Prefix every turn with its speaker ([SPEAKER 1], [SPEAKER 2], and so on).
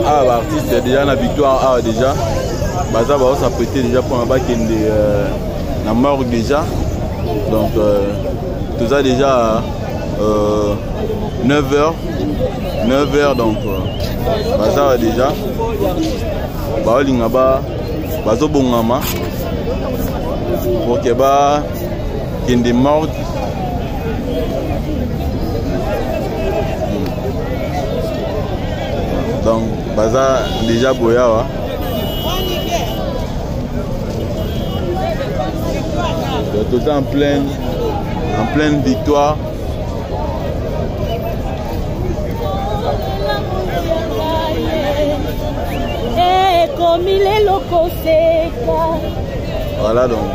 [SPEAKER 1] Awa ba artiste déjà na victoire awa déjà baza baos'apprêter déjà mpona bakende euh, na morgue déjà. Donc euh, toza déjà euh, 9 heures, 9 heures. Donc euh, baza déjà baolinga ba bazobongama pour ke bakende morgue. Donc baza déjà boye awa. Toza en pleine victoire.
[SPEAKER 2] Ekomi lelo koseka.
[SPEAKER 1] Voilà, donc